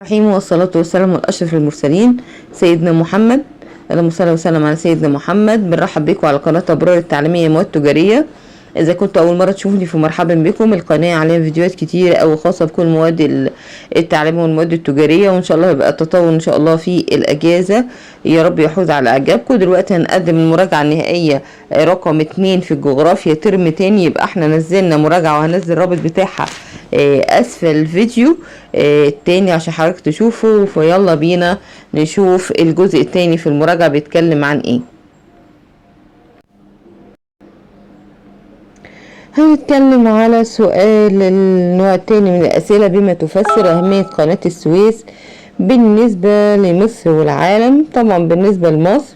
الرحيم، والصلاة والسلام على أشرف المرسلين سيدنا محمد. اللهم صل وسلم على سيدنا محمد. بنرحب بكم على قناة أبرار التعليمية مواد تجارية. إذا كنتوا أول مرة تشوفوني فمرحبا بكم. القناة عليها فيديوهات كتير أو خاصة بكل مواد التعليم والمواد التجارية، وإن شاء الله هيبقى التطور إن شاء الله في الأجازة، يا رب يحوز على إعجابكم. دلوقتي هنقدم المراجعة النهائية رقم 2 في الجغرافيا ترم تاني. يبقى احنا نزلنا مراجعة وهنزل الرابط بتاعها اسفل الفيديو التاني عشان حضرتك تشوفه. فيلا بينا نشوف الجزء التاني في المراجعة بيتكلم عن ايه. هنتكلم على سؤال النوع التاني من الأسئلة: بما تفسر أهمية قناة السويس بالنسبة لمصر والعالم؟ طبعا بالنسبة لمصر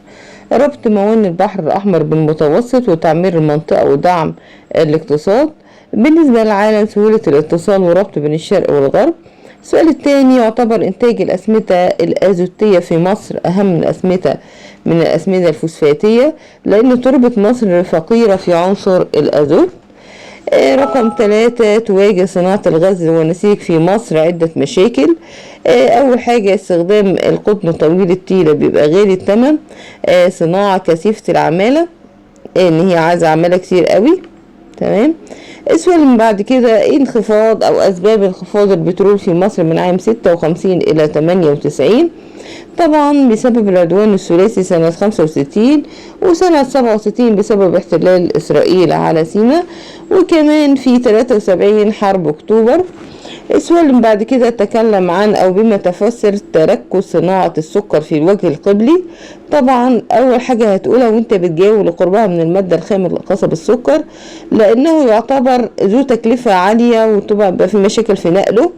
ربط موانئ البحر الأحمر بالمتوسط وتعمير المنطقة ودعم الاقتصاد. بالنسبة للعالم سهولة الاتصال وربط بين الشرق والغرب. السؤال الثاني: يعتبر إنتاج الأسمدة الأزوتية في مصر أهم من الأسمدة الفوسفاتية لأن تربة مصر فقيرة في عنصر الأزوت. رقم 3: تواجه صناعة الغزل والنسيج في مصر عدة مشاكل. أول حاجة استخدام القطن طويل التيلة بيبقى غالي الثمن، صناعة كثيفة العمالة، إن هي عايزة عمالة كتير قوي. تمام. السؤال اللي بعد كده: إيه انخفاض أو أسباب انخفاض البترول في مصر من عام 56 إلى 98؟ طبعا بسبب العدوان الثلاثي سنة 65 وسنة 67 بسبب احتلال إسرائيل على سيناء، وكمان في 73 حرب أكتوبر. السؤال اللي بعد كده تكلم عن أو بما تفسر تركز صناعة السكر في الوجه القبلي. طبعا أول حاجة هتقولها وانت بتجاوب لقربها من المادة الخام القصب السكر، لأنه يعتبر ذو تكلفة عالية وطبعا بيبقى في مشاكل في نقله.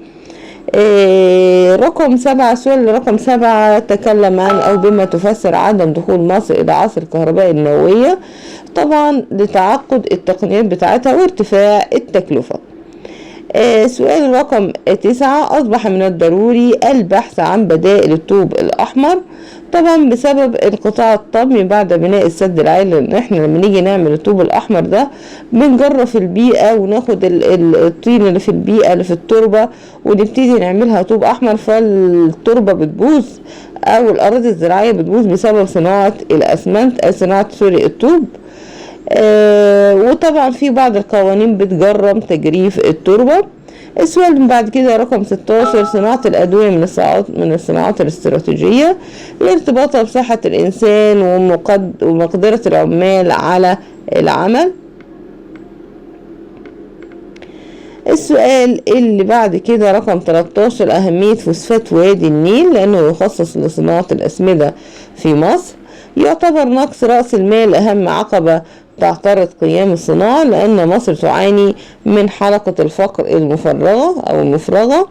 رقم 7، سؤال رقم 7 تكلم عن أو بما تفسر عدم دخول مصر إلى عصر الكهرباء النووية. طبعا لتعقد التقنيات بتاعتها وارتفاع التكلفة. سؤال رقم 9: أصبح من الضروري البحث عن بدائل الطوب الأحمر. طبعا بسبب انقطاع الطمي بعد بناء السد العالي، لأن احنا لما نيجي نعمل الطوب الأحمر ده بنجرف البيئة وناخد الطين اللي في البيئة اللي في التربة ونبتدي نعملها طوب أحمر، فالتربة بتبوظ أو الأراضي الزراعية بتبوظ بسبب صناعة الأسمنت أو صناعة سوري الطوب. وطبعا في بعض القوانين بتجرم تجريف التربة. السؤال اللي بعد كده رقم 16: صناعة الأدوية من الصناعات الاستراتيجية لارتباطها بصحة الإنسان ومقدرة العمال على العمل. السؤال اللي بعد كده رقم 13: أهمية فوسفات وادي النيل لأنه يخصص لصناعة الأسمدة في مصر. يعتبر نقص رأس المال أهم عقبة تعترض قيام الصناعة، لأن مصر تعاني من حلقة الفقر المفرغة أو المفرغة.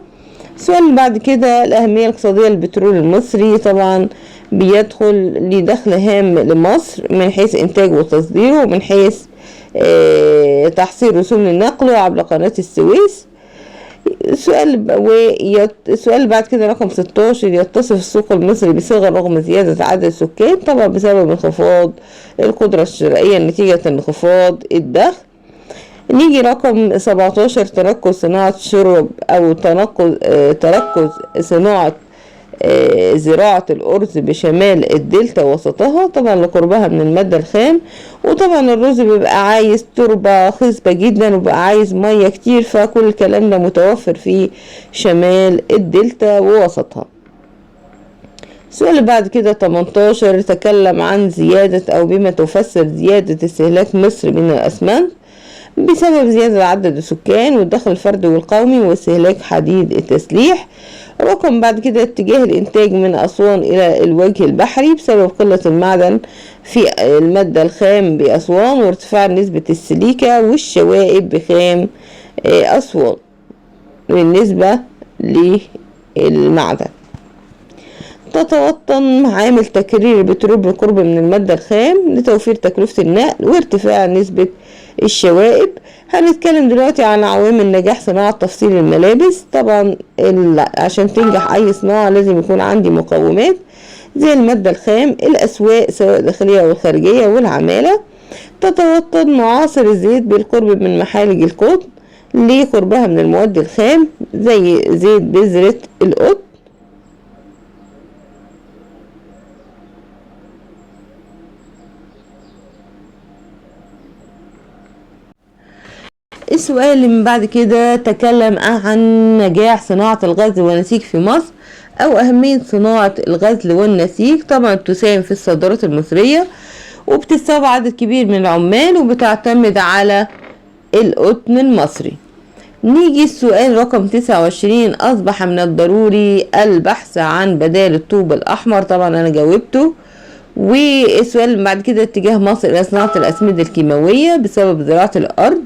السؤال اللي بعد كده: الأهمية الاقتصادية للبترول المصري. طبعا بيدخل لدخل هام لمصر من حيث إنتاجه وتصديره، ومن حيث تحصيل رسوم النقل عبر قناة السويس. السؤال اللي بعد كده رقم 16: يتصف السوق المصري بصغر رغم زيادة عدد السكان. طبعا بسبب انخفاض القدرة الشرائية نتيجة انخفاض الدخل. نيجي رقم 17: تركز صناعة شرب أو تركز صناعة زراعة الأرز بشمال الدلتا وسطها، طبعا لقربها من المادة الخام، وطبعا الرز بيبقى عايز تربة خصبة جدا وبيبقى عايز مية كتير، فكل الكلام ده متوفر في شمال الدلتا ووسطها. السؤال اللي بعد كده 18: تكلم عن زيادة أو بما تفسر زيادة استهلاك مصر من الأسمنت بسبب زيادة عدد السكان والدخل الفردي والقومي واستهلاك حديد التسليح. رقم بعد كده: اتجاه الإنتاج من أسوان إلى الوجه البحري بسبب قلة المعدن في المادة الخام بأسوان وارتفاع نسبة السليكة والشوائب بخام أسوان بالنسبة للمعدن. تتوطن عامل تكرير البترول بالقرب من المادة الخام لتوفير تكلفة النقل وارتفاع نسبة الشوائب. هنتكلم دلوقتي عن عوامل نجاح صناعة تفصيل الملابس. طبعا عشان تنجح أي صناعة لازم يكون عندي مقومات زي المادة الخام، الأسواق سواء الداخلية أو الخارجية، والعمالة. تتوطن معاصر الزيت بالقرب من محالج القطن لقربها من المواد الخام زي زيت بذرة القطن. السؤال اللي من بعد كده تكلم عن نجاح صناعة الغزل والنسيج في مصر أو أهمية صناعة الغزل والنسيج. طبعا تساهم في الصادرات المصرية، وبتستوعب عدد كبير من العمال، وبتعتمد على القطن المصري. نيجي السؤال رقم 29، أصبح من الضروري البحث عن بدائل الطوب الأحمر. طبعا أنا جاوبته. والسؤال اللي بعد كده اتجاه مصر إلى صناعة الأسمدة الكيماوية بسبب زراعة الأرض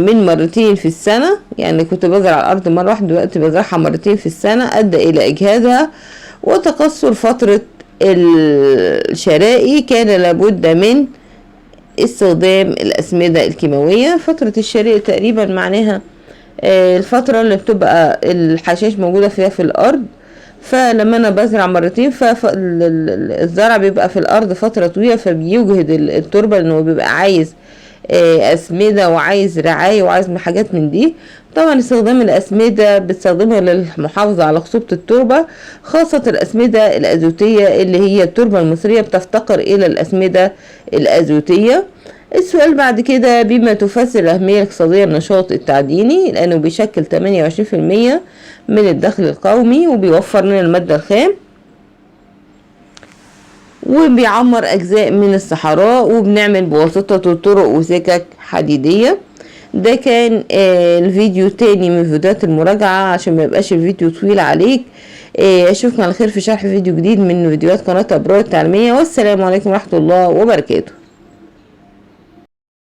من مرتين في السنة، يعني كنت بزرع الأرض مرة واحدة دلوقتي بزرعها مرتين في السنة، أدى إلى إجهادها وتقصر فترة الشرائي، كان لابد من استخدام الأسمدة الكيماوية. فترة الشرائي تقريبا معناها الفترة اللي بتبقى الحشائش موجودة فيها في الأرض، فلما أنا بزرع مرتين فالزرع بيبقى في الأرض فترة طويلة، فبيجهد التربة لأنه بيبقى عايز أسمدة وعايز رعاية وعايز حاجات من دي. طبعا استخدام الأسمدة بتستخدمها للمحافظة على خصوبة التربة، خاصة الأسمدة الأزوتية اللي هي التربة المصرية بتفتقر إلى الأسمدة الأزوتية. السؤال بعد كده بما تفسر الأهمية الاقتصادية للنشاط التعديني، لأنه بيشكل 28% من الدخل القومي وبيوفر لنا المادة الخام وبيعمر أجزاء من الصحراء وبنعمل بواسطته طرق وسكك حديدية. ده كان الفيديو تاني من فيديوهات المراجعة عشان ما يبقاش الفيديو طويل عليك. اشوفكم على خير في شرح فيديو جديد من فيديوهات قناة أبرار التعليمية، والسلام عليكم ورحمة الله وبركاته.